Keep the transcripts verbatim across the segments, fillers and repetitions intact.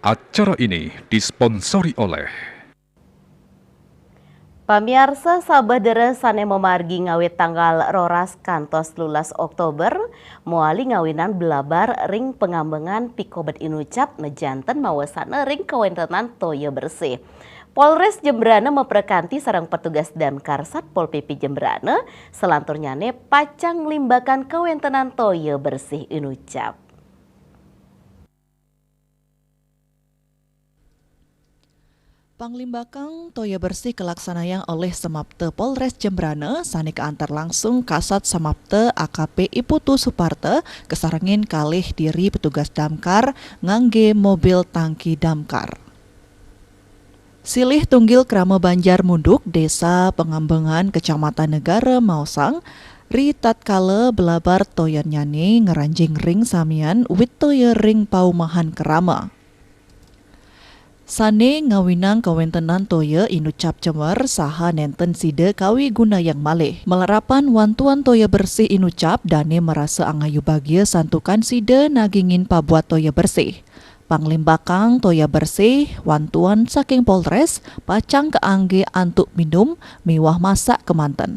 Acara ini disponsori oleh Pamiarsa, sabeh deres sane mamargi ngawit tanggal roras kantos lulas Oktober, mawali ngawinan blabar ring pangambengan pikobet inucap ne janten mawasana ring kawentenan toya bersih. Polres Jembrana maprekanti sareng petugas Damkar Satpol P P Jembrana, salanturnyane pacang nglimbakan kawentenan toya bersih inucap. Panglimbakang toya bersih kalaksanayang olih Samapta Polres Jembrana sane kaantar langsung Kasat Samapta A K P Iputu Suparta kasarengin kalih diri petugas damkar ngangge mobil tangki damkar. Silih tunggil krama Banjar Munduk, Desa Pangambengan, Kecamatan Negara Maosang, ri tatkala blabar toyannyane ngranjing ring samian wit toya ring paumahan krama. Sane ngawinang kawentenan toya inucap cemer saha nenten sida kawigunayang malih. Malarapan wantuan toya bersih inucap dane marasa angayu bagia santukan sida nagingin pabuat toya bersih. Panglimbakang toya bersih wantuan saking Polres pacang kaangge antuk minum miwah masak kemanten.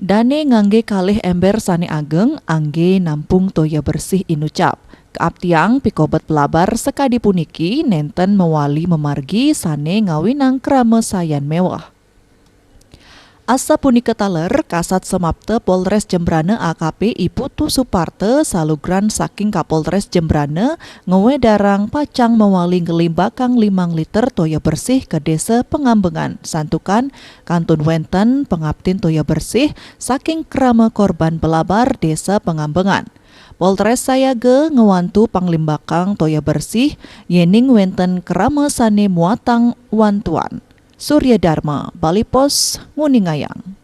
Dane ngangge kalih ember sane ageng angge nampung toya bersih inucap. Kaaptiang pikobet pelabar sakadi puniki nenten mawali mamargi sane ngawinang krama sayan mewah. Asapunika taler, Kasat Samapta Polres Jembrana A K P Iputu Suparta salugrana saking Kapolres Jembrana ngawedarang pacang mawali nglimbakang limang liter toya bersih ka Desa Pangambengan, santukan kantun wenten pangaptin toya bersih saking krama korban belabar Desa Pangambengan. Polres sayaga ngwantu panglimbakang toya bersih yening wenten krama sane muatang wantuan. Surya Dharma, Bali Post, nguningayang.